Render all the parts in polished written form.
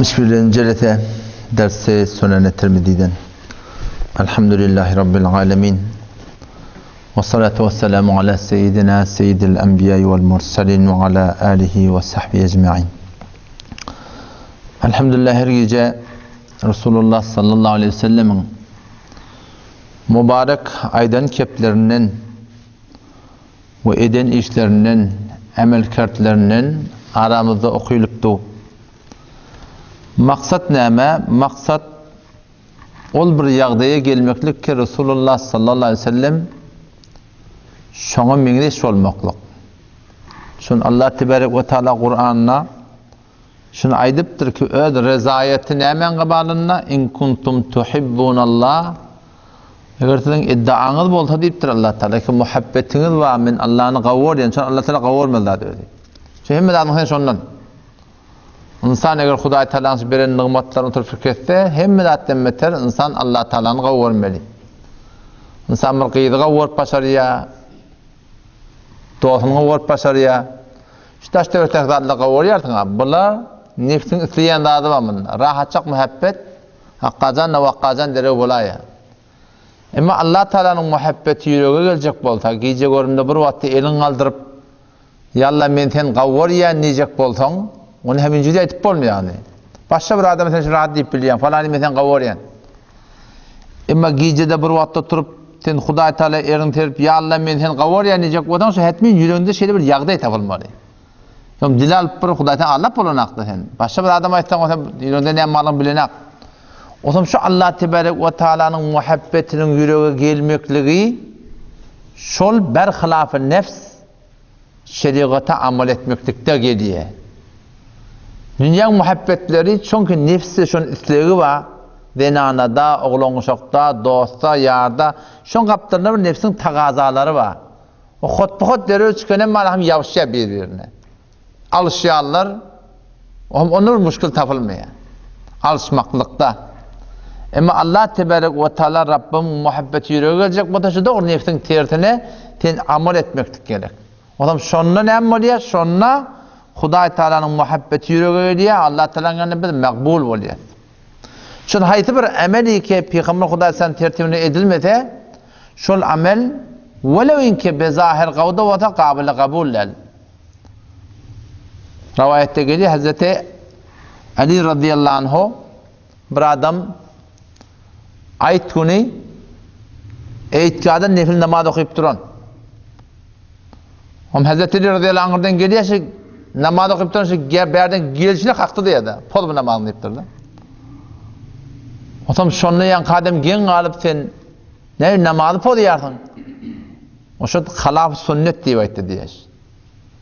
61. Jelese Dersi Sunan-ı Tirmizi'den. Elhamdülillahi Rabbil alemin. Ve salatu ve selamu ala seyyidina seyyidil enbiya vel mursalin ve ala alihi ve sahbihi ecma'in. Elhamdülillah her gece Resulullah sallallahu aleyhi ve sellemin mübarek aydan keplerinden we eden işlerinden, emel-kertlerinden aramyzda okylypdy. Maksat näme? Maksat ol bir ýagdaýa gelmeklik ki, Resulullah sallallahu aleýhi we sellem şoňa meňzeş bolmaklyk. Şony Allah tebarek we taala Kuranda şuny aýdypdyr ki, öz rezaýeti nämäň gabalynda? In kuntum tuhibbunallah Eger siziň iddiaňyz bolsa diýipdir Allah Taala ki muhabbetiňiz bar men Allany gawy görýän şony Allah Taala gawy görmez zat özi. Şu hemme zadyň sen şondan. Ynsan eger Hudaý Taalanyň şu beren nygmatlaryny oturyp pikir etse, hemme zatdan beter ynsan Allah Taalany gawy görmeli. Ynsan bir gyzy gawy görüp başarýar, dostuny gawy görüp başarýar. Şu daş-töwerekdäki zatlary gawy görýärsiň-a, bular nebsiň isleýän zady bar munda. Rahatjak muhabbet Hakkajan-da wakgajan derek bolaýýar. Emma Allah Taalanyň muhabbeti ýürege geljek bolsa, gije göründe bir wagtda eliňi galdyryp, Ýa Allah men seni gawy görýän diýjek bolsaň, ony heminjide aýdyp bolmaýar ony. Başga bir adama sen şu rahat diýip bilýäň, falany men seni gawy görýän. Emma gijede bir wagtda turup, sen Hudaý Taala eriňi serip, Ýa Allah men seni gawy görýän diýjek bolsaň, şu hetmin ýüregiňde şeýle bir ýagdaý tapylmaly. Soň dil alyp bir Hudaý sen aldap bolanakda sen. Başga bir adam aýtsaň o sen ýüregiňde näme barlygyny bilenak. Otam şu Allah tebarek we taalanyň muhabbetiniň ýürege gelmekligi şol berhilafy nefs şerigata amal etmeklikde gelýär. Dünýäň muhabbetleri çünki nefsde şon islegi bar. Zenanada, oglan-uşakda, dostda, ýarda şoň gapdalynda bir nefsiň tagazalary bar. O hotba-hot derrew çykan hem bar hem ýabyşýar bir-birine. Alyşýarlar, hem onda bir muşkil tapylmaýar. Alyşmaklykda. Emma Allah tebarek we taala Rabbym muhabbeti ýürege geljek bolsa şu dogry nefsiň tersine sen amal etmeklik gerek. Onam şonda näme bolýar? Şonda Hudaý Taalanyň muhabbeti ýürege gelýär, Allah Taalanyň ýanynda biz makbul bolýarys. Şol haýsy bir amel ki Pygamber Hudaý sen tertibinde edilmese, Şol amel, welewinki bezahyr gawda bolsa, gabyly kabul däl. Rowaýatda gelýär, Hazreti Ali radiyallahu anhu bir adam aýt güni eýtgada nefil namaz okyp duran. Om Hazreti Ali radiyallahu anhudan gelýär, şu namaz okyp duran şu bärden gelşine kakdy diýýär-de, poz bu namazyny diýipdir-de. Otam şonda ýaňky adam geň galyp sen Näme namazy pozýarsyň? Oşa halaf sünnet diýip aýtdy diýýär.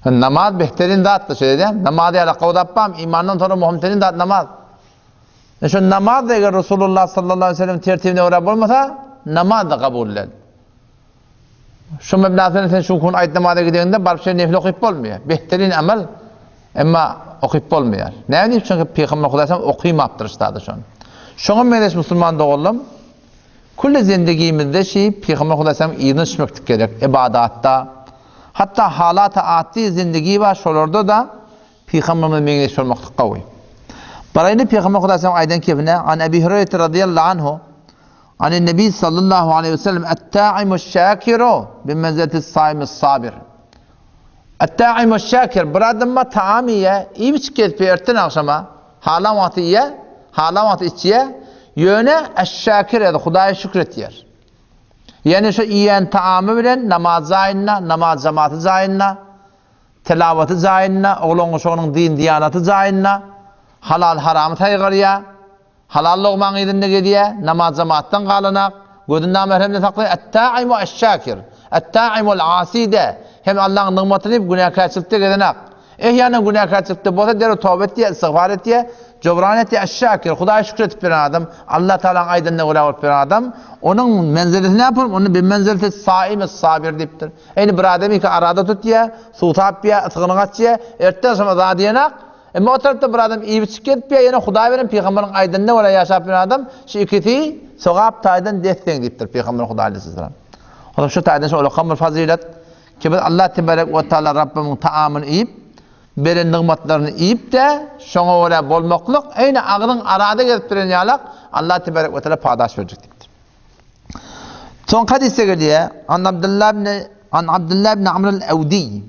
Namaz behterin zatdyr şeýle diýýär. Namaz ýaly gowdap bam, imandan soňra muhim terin zat namaz. E şu namaz da eger Resulullah sallallahu aleyhi ve sellem tertibine görä bolmasa, namaz da kabul däl. Şu meblagdan sen şu kun aýt namaza gidende baryp şeýle nefil okyp bolmaýar. Behterin amal emma okyp bolmaýar. Näme diýip çünki Pygamber Hudaý okymapdyr ştada şony. Şoňa meňzeş musulman doganlarym Külli zendigimizde şi Pygamber Hudaýsalam yzyna düşmeklik gerek ybadatda. Hatda halaty atdy zendigi bar şolarda-da Pygamberimize meňzeş bolmaklyk gowy. Baraýly Pygamber Hudaýsalam aýdan kepine An Ebi Hüreýrete razyýallahu anhu Anin Nebi sallallahu aleýhi we sellem Et-ta'imu-şakiru bi menziletis-saimi sabir. Et-ta'imu şakir bir adam bar taam iýýär, iýip-içip gezip ýör erteden agşama. Halan wagty iýýär, halan wagty içýär, ýöne Eş-Şakir ýa-da Hudaýa şükür etýär. Ýagny şu iýen taamy bilen namaz jaýynda, namaz jamaty jaýynda, tilawaty jaýynda, oglan-uşagynyň din-diýanaty jaýynda halal-haramy saýgarýar. Halal logmaň yzynda gezýär, namaz jamatdan galanak, gözüni namähremden saklaýar. Et-ta'imu eş-şakir. Et-ta'imu al-asi-de, hem Allaň nygmatyny iýip günäkärçilikde gezenak. Ehýanan günäkärçilikde bolsa derrew toba etýär, istigfar etýär, jobran etýär. Eş-şakir, Hudaýa şükür edip ýören adam, Allah Tagalaň aýdanyna görä bolup ýören adam, onuň menzilesi näme bolup, onda bi-menzileti saim-es-sabir diýipdir. Eýni bir adam iki arada tutýar, suwsap ýa, ysgyny gaçýar, ertden-agşama zat iýenak, Emma o tarapda bir adam iýip-içip gezip ýör, ýene Hudaý bilen pygamberiň aýdanyna görä ýaşap ýören adam, şu ikisi sogap taýdan des-deň diýipdir pygamber Hudaý aleyhisselam. Olam şu taýdan şu ulakam bir fazylet ki biz Allah tebarek we taala Rabbimiň taamyny iýip, beren nygmatlaryny iýip-de, şoňa görä bolmaklyk, eýni agzyň arada gezip duran ýalak, Allah tebarek we teala padaş berjek diýipdir. Soňky hadysda gelýär, An Abdullah ibn An Abdullah ibn Amr al-Awdi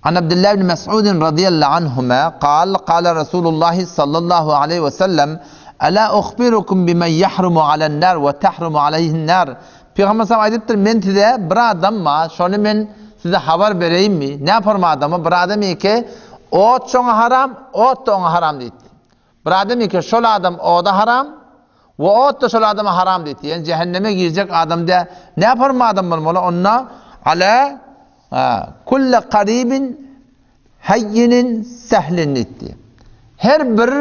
An Abdullah ibn Mes'ud radiyallahu anhuma qal qala Rasulullah sallallahu aleyhi we sellem Ala ukhbirukum bimen yahrumu alan-nar we tahrumu aleyhin-nar Pygamber sallam aýdypdyr, men size bir adam bar, şony men size habar bereýinmi? Näporma adamy? Bir adam eke, ot şoňa haram, ot-da oňa haram diýipdir. Bir adam eke, şol adam oda haram we ot-da şol adama haram diýipdir. Ýagny jähenneme girjek adam dä, näporma adam bolmaly? Onda ala kulle karibin Haýynin sählin diýdi. Her bir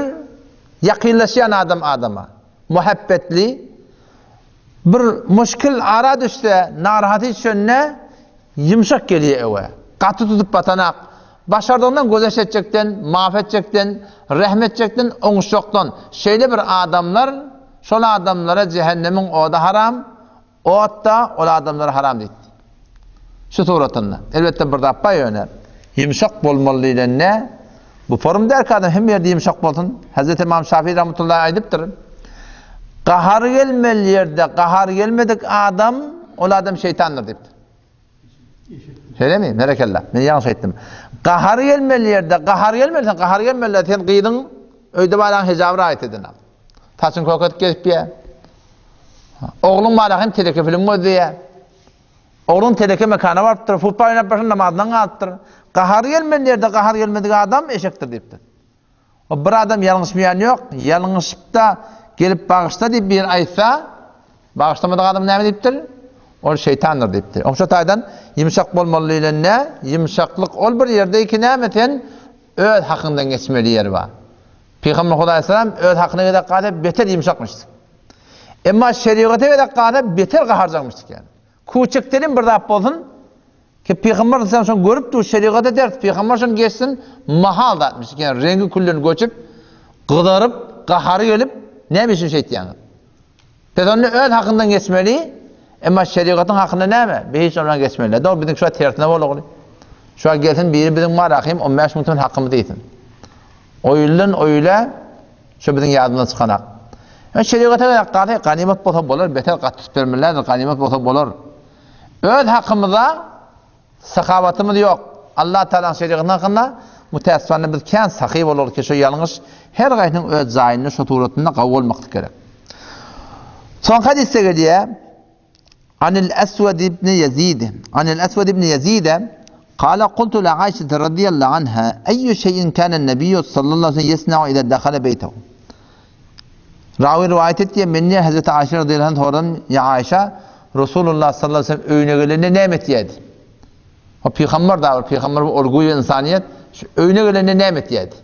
ýakynlaşýan adam adama, muhabbetli, bir muşkil ara düşse, narahaty düşende ýumşak gelýär öwe. Gaty tutup batanak. Başardygyndan gözeş etjekden, maaf etjekden, rehm etjekden, oňuşjakdan. Şeýle bir adamlar, şol adamlara jähennemiň ody haram, Ot-da ol adamlara haram diýdi. Şu suratynda. Elbetde bir zat bar ýöne. Ýumşak bolmaly diýlende, bu forum däl ki adam hemme ýerde ýumşak bolsun. Hazreti Imam Şafii rahmetullahi aýdypdyr. Gahar gelmeli ýerde gahar gelmedik adam, ol adam şeýtandyr diýipdir. Şeýlemi? Berekella. Men ýalňyş aýtdym. Gahar gelmeli ýerde gahar gelmeli, sen gahar gelmeli, sen gyzyň öýde baraň hijaby raýat edene. Saçyny kökedip gezip ýa. Ogluň bara hem teleke film gözleýär. Ogluň teleke mekana barypdyr, futbol oýnap başyny namazdan galypdyr. Gahar gelmeli ýerde gahar gelmedik adam eşekdir diýipdir. O bir adam ýalňyşmaýan ýok, ýalňyşypda gelip bagyşla diýip biri aýtsa, bagyşlamadyk adam näme diýipdir? Ol şeýtandyr diýipdir. Oňşa taýdan ýumşak bolmaly diýlende, ýumşaklyk ol bir ýerde ki näme sen öz hakyňdan geçmeli ýeri bar. Pygamber Hudaýsalam öz hakyna gezek galsa beter ýumşakmyş. Emma şerigata gezek galsa beter gaharjaňmyş ýaly. Küçükdenem bir zat bolsun, ki Pygamber sallam şony görüp dur, şerigata ders, Pygamber şony geçsin, mahal zatmyş. Ýani reňgi küllen göçüp, gyzaryp, gahary gelip, näme üçin şeýtýäňiz? Biz onda öz hakyndan geçmeli, emma şerigatyň hakynda näme? Biz hiç ondan geçmeli. Dogry, biziň şu wagt tersine bolugly. Şu wagt gelsin biri biziň marahym 15 müň tümün hakymyzy iýsin. O ýyldan o ýyla şu biziň ýadymyzdan çykanak. Ýa şerigata gerek galsa, ganymat bolsa bolar, beter gaty tutup bermelidir, ganymat bolsa bolar. Öz hakymyza Sahawatymyz ýok. Allah Tagalaň şerigatynyň hakynda mütäessifane biz kän sahy bolarys ki şo ýalňyş her gaýsynyň öz jaýynda şo suratynda gawy bolmaklyk gerek. Soňky hadysda gelýär, Anil Eswed ibn Ýezid, Anil Eswed ibn Ýezide Kala kultu li Aişete radiyallahu anha eýyu şeýin kana nebiýu sallallahu aleyhi ve sellem yesna'u iza dakhala beýtehu. Rawy rowaýat etýär, Men diýýär, Hezreti Aişe radiyallahu anha soradym, Ýa Aişe, Resulullah sallallahu aleyhi ve sellem öýüne gelende näme etýärdi? O pygamber da bir pygamber bu olguý ynsanyýet, şu öýüne gelende näme etýärdi?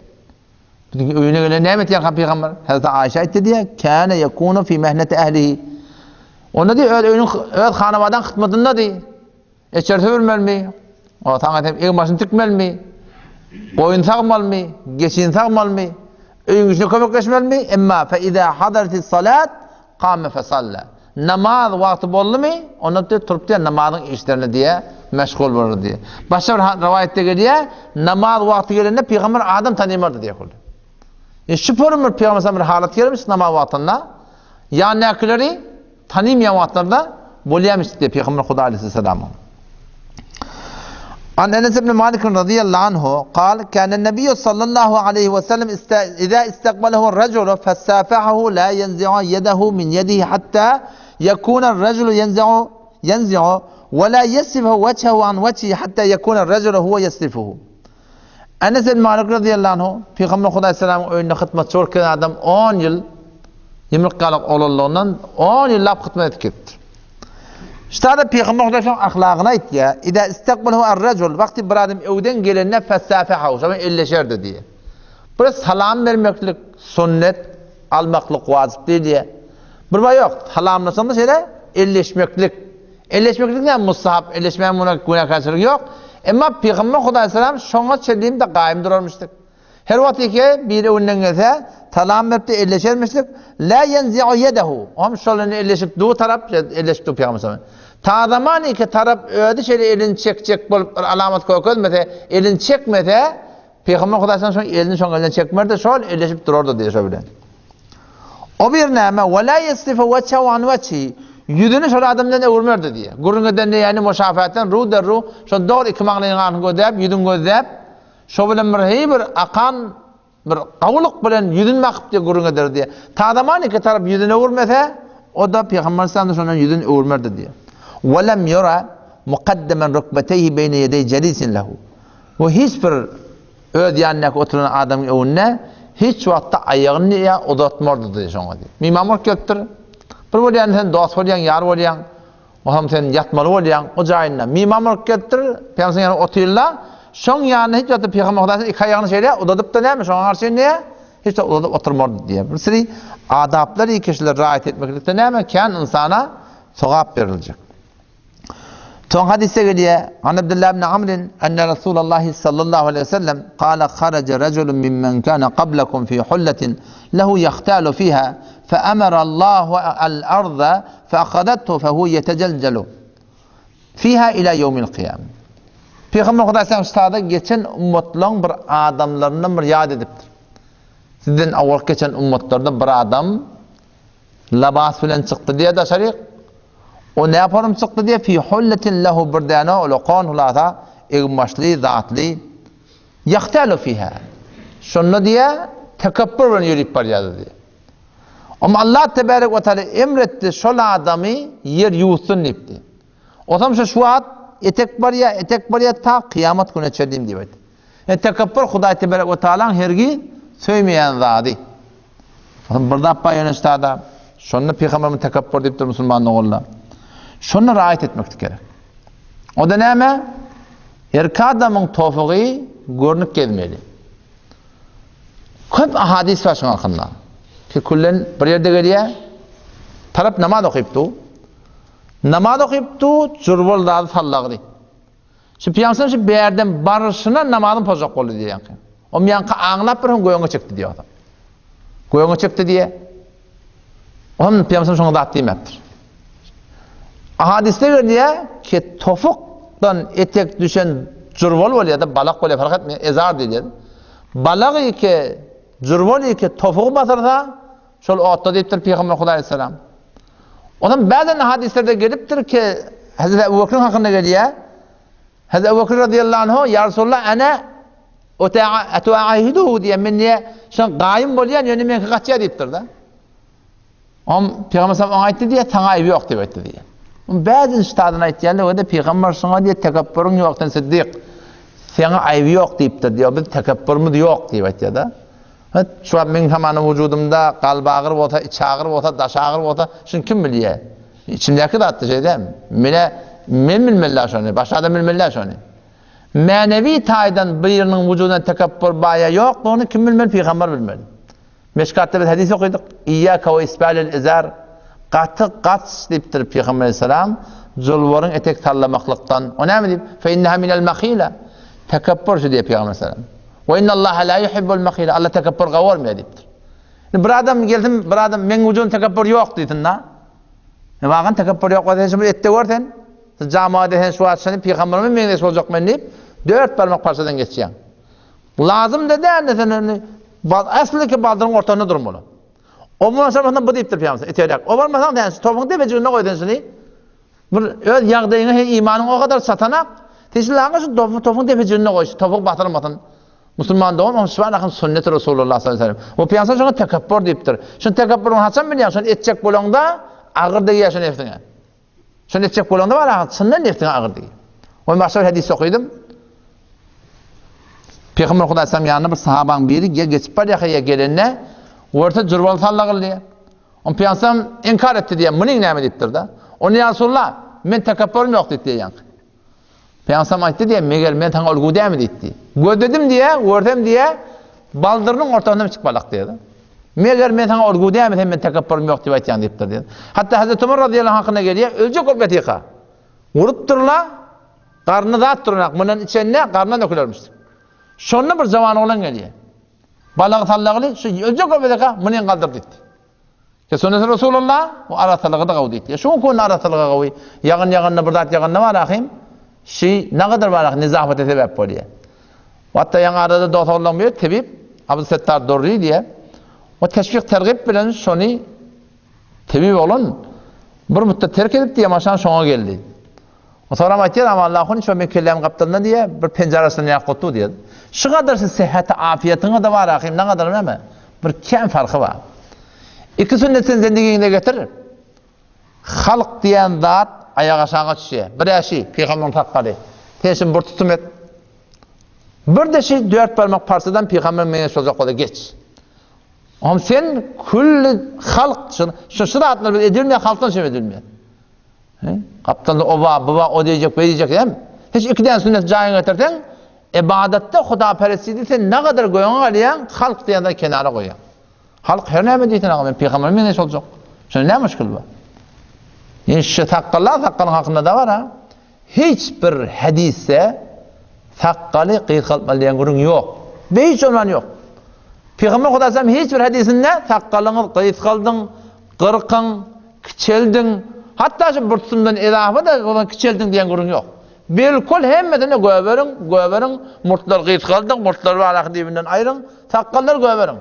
Biziň öýüne gelende näme etýär pygamber? Hezreti Aişe aýtdy diýýär, Kâne yekûnu fî mehneti ehlihi. Onda diýýär, öz öýüniň, öz hanawadan hyzmatynda diýýär. Eçer süpürmelimi? O saňa aýtsam, egin-başyny tikmelimi? Goýun sagmalymy? Geçini sagmalymy? Öýüň işine kömekleşmelimi? Emma fe iza hadaratis salat kame fe salla. Namaz wagty boldumy? Onda diýip turup diýär, namazyň işlerine diýär, meşgul bolar diýär. Başga bir rowaýatda gelýär, namaz wagty gelende pygamber adam tanymardy diýär. E şu bir pygamber bir halat gelmiş namaz wagtynda. Ýanyndakyleri Tanymaýan wagtlarda bolýarmyş diýdi Pygamber Huda aleýhissalamyň. An Enes ibn Malik radiyallahu anhu kal kana nebiyyü sallallahu aleyhi ve sellem iza istakbalahu ar-rajulu fasafahu la yanzi'u yedahu min yedihi hatta yakuna ar-rajulu yanzi'u yanzi'u ve la yasrifu vecehu an vecihi hatta yakuna ar-rajulu huwa yasrifuhu. Enes ibn Malik radiyallahu anhu Pygamber Huda aleýhissalamyň öýünde hyzmatçy bolup gelen adam 10 ýyl Ýumruk ýaly oglanlygyndan on ýyllap hyzmat edip gelipdir. Ştada Pygamber Hudaýyň ahlagyny aýtýar. Ida istakbalahu ar-rajul, wagty bir adam öwden gelende fasafahu, şoňa elleşerdi diýýär. Bir salam bermeklik sünnet, almaklyk wajyp diýilýär. Bir bar ýok, salamlaşanda şeýle elleşmeklik. Elleşmeklik näme mustahap, elleşmäň muny günäkärçilik ýok. Emma Pygamber Hudaý salam şoňa çenli-de gaýym durarmyşdyk. Her wagt eke biri öňünden gelse, salam beripdi, elleşermişdik. La ýenzi'u ýedehu. Ohm şol elini elleşip dur tarap, elleşip dur Pygamber sallallahu Ta zaman eke tarap özi şeýle elini çekjek bolup bir alamat görkezmese, elini çekmese, Pygamber Hudaýdan şoň elini şoň elinden çekmerdi, şol elleşip durardy diýýär şo bilen. O bir näme? Ve la yasrifu veçhehu an veçhi. Ýüzüni şol adamdan öwürmerdi diýýär. Gürrüň edende ýagny muşafätden ru der ru, şol dogry iki maňlaýyň arasyny gözläp, ýüzüni gözläp, şo bilen bir heý bir akan bir gawulyk bilen ýüzüni bakyp diýip gürrüň ederdi diýýär. Tazaman iki tarap ýüzüni öwürmese, o-da Pygamber aleyhisselam şondan ýüzüni öwürmerdi diýýär. Ve lem yura mukaddemen rukbeteyhi beyne yedey jelisin lehu. We hiç bir öz ýanyndaky oturan adamyň öňünde hiç wagtda aýagyny ýa uzatmardy diýdi şoňa diýdi. Myhman bolup gelipdir. Bir bolýan sen dost bolýaň, ýar bolýaň. Oňam sen ýatmaly bolýaň o jaýynda. Myhman bolup gelipdir, pygamber ýanyna otyrla. Şoň ýanynda hiç wagtda pygamber Hudaýa iki aýagyny şeýle uzadyp-da näme şoňa garşy indi hiç wagt uzadyp oturmardy diýýär. Bir siri adaplar kişiler raýat etmeklikde näme kän ynsana sogap beriljek. Soň hadysda gelýär, An Abdullah ibn Amr enne Rasulullahi sallallahu aleýhi we sellem kâle haraja rajulun mimmen kâne qablakum fi hullatin lehu yahtalu fiha fe emera Allahu al-arda fe ahadathu fe hu yetejelcelu fiha ila ýewmil kyýame. Pygamber Hudaý sallam ştada geçen ummatlaryň bir adamlaryndan bir ýat edipdir. Sizden owal geçen ummatlarda bir adam Labas bilen çykdy diýe daşaryk. O näporum çykdy diýe fi hulletin lehu bir däne ulakan hulasa eginbaşly zatly ýahtalu fiha. Şonda diýe tekepbür bilen ýörüp barýardy diýe. Om Allah tebarek we taala emretdi şol adamy ýer ýuwutsyn diýipdi. Osam şu şu wagt etek barýa etek barýa ta kyýamat güne çenli diýip aýtdy. E tekepbür Hudaý tebarek we taalaň hergiz söýmeýän zady. Bir zat bar ýöne ştada. Şonda pygamberimiz tekepbür diýipdir musulman doganlar. Şonda raýat etmeklik gerek. O da näme? Her adamyň towfygy görnüp gezmeli. Köp ahadis bar şuň hakynda. Ki küllen bir ýerde gelýär. Tarap namaz okypdy. Namaz okypdy, jurbal zady sallagdy. Şu pyýansam şu bärden baryşyna namazyň pozjak boldy diýýänki. O miýanky aňlap bir göňe çekdi diýýär. Göňe çekdi diýýär. Ohm pyýansam şoňa zat diýmäpdir. Hadysda gelýär ki tofukdan etek düşen jurbal bolýar da balak bolýar fark etmeýär ezar diýilýär. Balak iki jurbal iki tofugy basyrsa Şol otda diýipdir Pygamber Hudaý aleyhisselam. Ondan bäzen hadislerde gelipdir ki Hazreti Ebu Bekriň hakynda gelýär. Hazreti Ebu Bekr radıyallahu anhu ya Resulallah ana etuahiduhu diýen men diýe şoň gaýym bolýan ýöne meňki gaçýar diýipdir da. Om Pygamber sallam oňa aýtdy diýe saňa aýby ýok diýip aýtdy diýe. Bäzen ştadyny aýtýarlar we Pygamber şoňa diýe tekepbüriň ýok sen siddik. Saňa aýby ýok diýipdir diýe biz tekepbürimiz ýok diýip aýtýar da. Hut, şu wagt meň hamana wujudymda kalby agyr bolsa, içi agyr bolsa, daşy agyr bolsa, şuny kim bilýär? Içimdäki zatdy şeý dälmi? Menä, men bilmeli-dä şony, başga adam bilmeli däl şony. Mänewi taýdan biriniň wujudynda tekepbur bar ýa ýokdugyny kim bilmeli? Pygamber bilmeli. Meşkatda biz hadys okydyk, Iýýäke we isbalel izar, gaty gaç diýipdir Pygamber aleyhisselam, julbaryň etek sallamaklykdan. O näme diýip? Fe inneha minel mahila. Tekepbur şu diýip Pygamber aleyhisselam. We innallaha la yuhibbul mahila. Allah tekepbur gawy görmeýär diýipdir. Indi bir adam gelsin, bir adam meň wujudymda tekepbur ýok diýsin da. E wagan tekepbur ýok bolsa sen şu bir etde gör sen. Siz jamada sen şu wagt şony pygamberime meňzeş boljak men diýip, dört barmak parçadan geçýäň. Lazym da däldi sen indi aslynda baldyryň ortasynda durmaly. O bolmasa bu diýipdir pygamber. Eterek. O bolmasaň sen şu topuň debejiginde goý sen şuny. Bir öz ýagdaýyňa hem imanyň o gadar çatanak, sen şu laňa şu topuň topuň depejiginde goý, şu topugy batyrmasyn. Musulman dogan onuň şubar ahym sünneti Resulullah sallallahu aleyhi ve sellem. O pygamber şoňa tekepbur diýipdir. Şuny tekepburyny haçan bilýäň? Şuny etjek bolaňda agyr degýär şu nefsiňe. Şuny etjek bolaňda bar agyr, çyndan nefsiňe agyr degýär. Oý başga bir hadys okydym. Pygamber Hudaý sallam ýanyna bir sahabaň biri geçip barýar, ýa gelende görse jurbaly sallagylýar. Oň pygamberem inkar etdi diýýär, munyň näme diýipdir-de. Onda ýa Resulallah, men tekepbürüm ýok diýdi diýýär ýaňky. Pygamberem aýtdy diýýär, meger men saňa ulgy dämi diýdi. Gözledim diýýär, görsem diýýär, baldyrynyň ortasynda çykyp balak diýýär. Meger men saňa ulgy dämi, sen men tekepbürüm ýok diýip aýtýaň diýipdir diýýär. Hatda Hazreti Umar radiyallahu anh hakynda gelýär, öljek bolup ýatyka. Urupdyrlar, garny zat duranak, mundan içende garnyndan dökülermiş. Şonda bir jawan oglan gelýär. Balagy sallagyly şu öljek bolmadaka muny galdyr diýdi. Ke sünneti Resulullah bu arasalygy da gawy diýdi. Şu gün arasalygy gawy. Ýagyn ýaganda bir zat ýaganda bar ahim. Şi nagadar bar ahim nezafete sebäp bolýar. Hatda ýaňy arada dos oglanlaň biri tebip Abdysetdar Dorry diýýär. O teşwik tergip bilen şony tebip oglan bir mutda terk edip diýýär, maşan şoňa geldi. O soram aýtýar, Amanullah ahun şo men kellämiň gapdalynda diýýär, bir penjere arasynda ýak gotu diýýär. Şu gadar siz sehheti afiýetiňiz-de bar ahym, nagadar näme? Bir kän farky bar. Iki sünnet sen zendigiňde getir. Halk diýen zat aýak aşaga düşýär. Bir äşi, pygamberiň sakgaly. Sen şuny bir tutum et. Bir de şi dört barmak parçadan pygamberiň meňzeş boljak bolsa geç. Ohm sen külli halk şu şu zatlar biz edilmeýär, halkdan şem edilmeýär. Gapdalda o bar, bu bar, o diýjek, bu diýjek hem. Hiç iki däne sünnet jaýyňa getirseň, ibadatda hudaperestlikde sen nagadar göňe galýaň, halk diýen zady kenara goýýaň. Halk her näme diýsin aga, men pygamber meňzeş boljak. Şonda näme muşkil bar? Ýene şu sakgallar sakgalyň hakynda da bar ha. Hiç bir hadisde sakgaly gysgaltmaly diýen gürrüň ýok. Be hiç ondan ýok. Pygamber Hudaýam hiç bir hadisinde sakgalyňyz gysgaldyň, gyrkyň, kiçeldiň, hatda şu bir tutumdan edafa da bolan kiçeldiň diýen gürrüň ýok. Bilkul hemmesini göberiň, göberiň, murtlar gysgaldyň, murtlary baraky dibinden aýryň, sakgallar göberiň.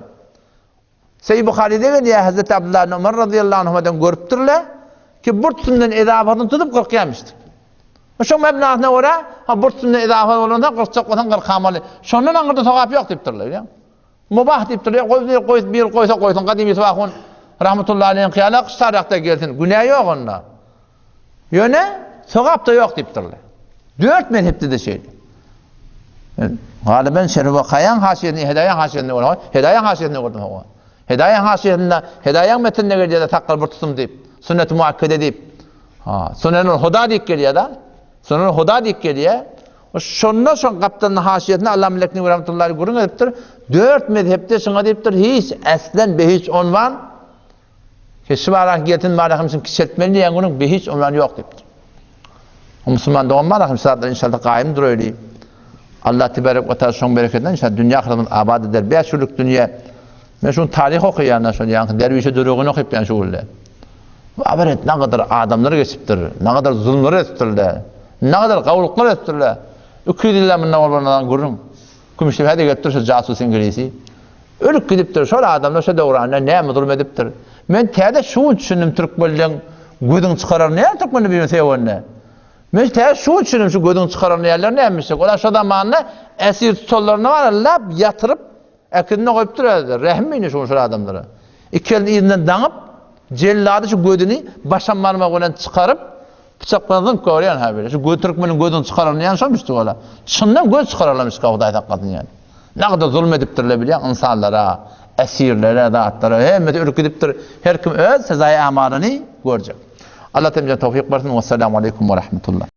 Sahih Buharyda gelýär, Hazreti Abdullah ibn Umar razyýallahu anhumadan görüpdirler ki, bir tutumdan edafasyny tutup gyrkýarmyşdyk. Şoň mebnasyna görä, ha bir tutumdan edafa bolanda gyrkjak bolsaň gyrkamaly. Şondan aňyrda sogap ýok diýipdirler, bilýäňmi? Mubah diýipdir, ýa goý bir goý bir goýsa goýsun, Gadymy Ýusup ahun rahmetullahi aleýhiň hyýaly gyşsarakda gelsin, günä ýok onda. Ýöne sogap-da ýok diýipdirler. Dört mezhepde-de şeýle. Galyban Şerif Wakaýaň haşiýesini, Hedaýaň haşiýesini gördüm. Hedaýaň haşiýesini gördüm hawa. Hedaýaň haşiýesinde, Hedaýaň metninde gelýär-de sakgal bir tutum diýip, sünnet-i muakkede diýip. Ha, Sunenul Huda diýip gelýär-de. Sunenul Huda diýip gelýär. Şonda şoň gapdalynyň haşiýesinde Allama Leknewi rahmetullahi aleýh gürrüň edipdir. Dört mezhepde şuňa diýipdir, hiç eslen behiç onwan ki şu barak gelsin barak üçin kiçeltmeli diýen günüň behiç onwan ýok diýipdir. Musulman dogan barak şu zatlar inşallah gaýym duraýly. Allah tebarek we taala şoň bereketinden inşallah dünýä ahyretimiz abat eder. Bäş günlük dünýä. Men şuň taryh okaýan şol ýaňky derwişe dörügini okyp ýan şu günde. Habar et, nagadar adamlar geçipdir, nagadar zulumlar etipdirler, nagadar gawluklar etipdirler. 200 ýyldan mundan ozal bolan gürrüň. Kümüşdepä-de gelipdir şu jasus iňlisi. Ölüp gidipdir, şol adamlar şo döwranda näme zulum edipdir. Men täze şu gün düşündim türkmenleň gözüň çykarar näme türkmenler birini sögende. Men täze şu gün düşündim şu gözüň çykarar näler nämişik. Olar şo zamanda esir tutanlaryny bar lap ýatyryp Äkidine goýupdyr özleri. Rehim indi şuň şol adamlara. Iki elini yzyndan daňyp, jellady şu gözüni başam barmagy bilen çykaryp, pyçak bilen zyňyp goýberýän hä beýle. Şu göz türkmeniň gözüni çykaranyny ýaly şomuş ola. Çyndan göz çykararlarmyş Hudaý saklasyn ýaly. Nagada zulum edipdirler bilýäň ynsanlara, esirlere, zatlara hemmesi ölüp gidipdir. Her kim öz sezaýy amalyny görjek. Allah temizden towfyk bersin. Wessalamu aleýkum we rahmetullah.